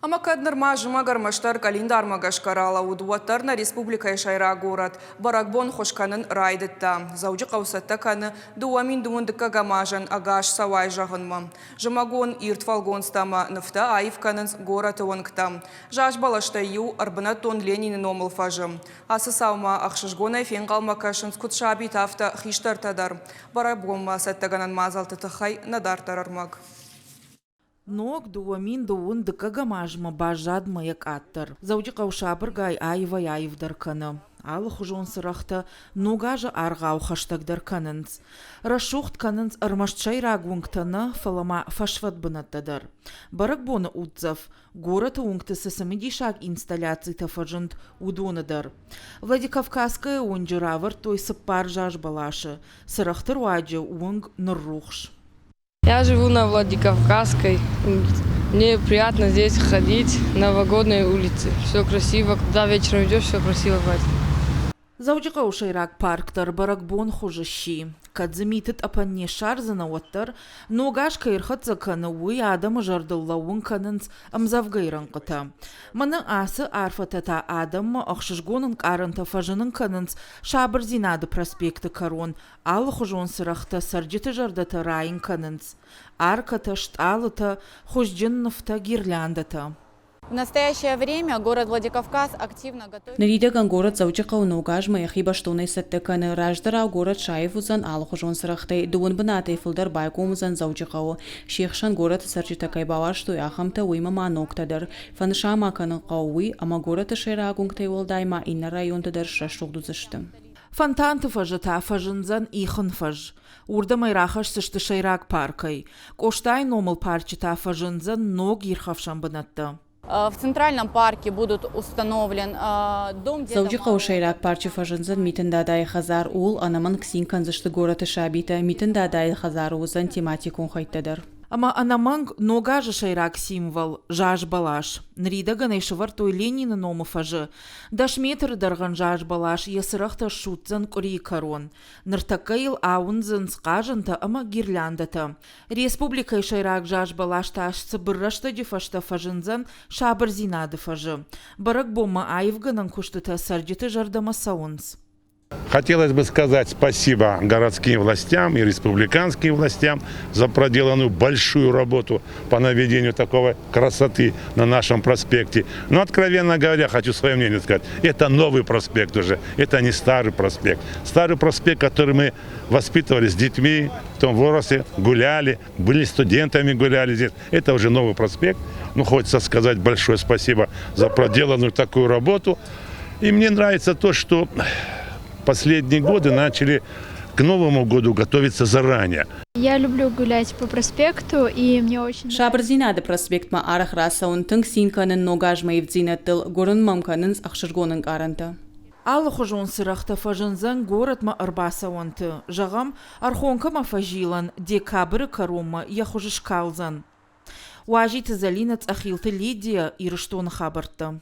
Ӕмӕ кӕд нырма зымӕг ӕрмӕстдӕр къӕлиндармӕ гӕсгӕ ралӕууыд, уӕддӕр нӕ республикӕйы сӕйраг горӕт бӕрӕгбон хуыз кӕнын райдыдта. Дзӕуджыхъӕу цӕттӕ кӕны 2000 дыккӕгӕм азӕн ӕгас цӕуай зӕгъынмӕ. Зымӕгон ирд фӕлгонцтӕ ӕмӕ нывтӕ аив кӕнынц горӕты уынгтӕ. Заз бӕлӕстӕй иу ӕрбынӕттон Ленины номыл фӕзы. Ацы цаумӕ ӕхсызгонӕй фенхъӕлмӕ кӕсынц куыд сабитӕ, афтӕ хистӕртӕ дӕр. Бӕрӕгбонмӕ цӕттӕгӕнӕн мадзӕлтты тыххӕй нӕ дарддӕр ӕрмӕг. Ног 2000 дыккӕгӕм азмӕ баззад мӕйӕ къаддӕр. Дзӕуджыхъӕу сабыргай аивӕй-аивдӕр кӕны. Алыхуызон цырӕгътӕ Ног азы аргъау хӕстӕгдӕр кӕнынц. Рӕсугъд кӕнынц ӕрмӕст сӕйраг уынгтӕ нӕ, фӕлӕ ма фӕсвӕд бынӕттӕ дӕр. Бӕрӕгбоны уддзӕф, горӕты уынгты цы цымыдисаг инсталляцитӕ фӕзынд, уыдоны дӕр. Владикавказская уынджы равӕрдтой цыппар заз бӕласы. Цырӕгъты руаджы уынг ныррухс. Я живу на Владикавказской. Мне приятно здесь ходить, на новогодной улице. Все красиво, когда вечером идешь, все красиво бывает. Дзӕуджыхъӕуы сӕйраг парк дӕр бӕрӕгбонхуыз сси. Кӕд дзы миты тъӕпӕн не ссардзынӕ, уӕддӕр ног аз кӕй ӕрхӕццӕ кӕны, уый адӕмы зӕрдыл лӕууын кӕнынц ӕмдзӕвгӕйы рӕнхъытӕ. Мӕнӕ ацы арфӕтӕ та адӕммӕ ӕхсызгон ӕнкъарӕнтӕ фӕзынын кӕнынц Сабырдзинады проспекты кӕрон Алыхуызон цырӕгътӕ цӕрджыты зӕрдӕтӕ райын кӕнынц. Аркӕтӕ, стъалытӕ, хуызджын нывтӕ, гирляндӕтӕ. В настоящее время город Владикавказ активно готовит. Ныридӕгӕн город Дзӕуджыхъӕуы ног азмӕ йӕхи бӕстонӕй цӕттӕ кӕны. Раздӕрау горӕт саив уыдзӕн алыхуызон цырӕгътӕй. Дыууын бынатӕй фылдӕр байгом уыдзӕн Дзӕуджыхъӕуы. Се хсӕн горӕты цӕрджытӕ кӕй бауарзтой, ахӕмтӕ, уыимӕ ма ногтӕ дӕр. Фӕнысан ма кӕнын хъӕуы уый, ӕмӕ горӕты сӕйраг уынгтӕй уӕлдай ма иннӕ районты дӕр срӕсугъд уыдзысты. Фонтанты фӕзы та фӕзындзӕн ихын фӕз. Уырдӕм ӕй рахӕсдзысты сӕйраг паркӕй. Къостайы номыл парчы та фӕзындзӕн ног ирхӕфсӕн бынӕттӕ. В Центральном парке будут установлен дом Деда Дзӕуджыхъӕуы сӕйраг парчы фӕзындзӕн Митын Дадайы хӕдзар. Ууыл ӕнӕмӕнг цин кӕндзысты горӕты сабитӕ. Митын Дадайы хӕдзары уыдзӕн тематикон хӕйттӕ дӕр. Ӕмӕ ӕнӕмӕнг ног азы сӕйраг символ – заз бӕлас. Ныридӕгӕн ӕй сӕвӕрдтой Ленины номы фӕзы. 10 метры дӕргъӕн заз бӕлас йӕ цырӕгътӕ ссудздзӕн къуырийы кӕрон. Ныртӕккӕ йыл ауындзынц хъазӕнтӕ ӕмӕ гирляндӕтӕ. Республикӕйы сӕйраг заз бӕлас та цыбыр рӕстӕджы фӕстӕ фӕзындзӕн Сабырдзинады фӕзы. Бӕрӕгбонмӕ аивгӕнӕн куыстытӕ цӕрджыты зӕрдӕмӕ цӕуынц. Хотелось бы сказать спасибо городским властям и республиканским властям за проделанную большую работу по наведению такой красоты на нашем проспекте. Но, откровенно говоря, хочу свое мнение сказать, это новый проспект уже, это не старый проспект. Старый проспект, который мы воспитывали с детьми в том возрасте, гуляли, были студентами, гуляли здесь. Это уже новый проспект. Ну, хочется сказать большое спасибо за проделанную такую работу. И мне нравится то, что последние годы начали к Новому году готовиться заранее. Я люблю гулять по проспекту, и мне очень Сабырдзинады проспектмӕ арӕх рацӕуын, тынг цин кӕнын ног азмӕ ивддзинӕдтыл, гуырын мӕм кӕнынц ӕхсызгон ӕнкъарӕнтӕ. Алыхуызон цырӕгътӕ фӕзындзӕн горӕтмӕ ӕрбацӕуӕнты. Зӕгъӕм, Архонкӕмӕ фӕзилӕн декабры кӕронмӕ йӕ хуыз скалдзӕн. Уазиты Зӕлинӕ, Цъӕхилты Лидия, Ирыстоны хабӕрттӕ.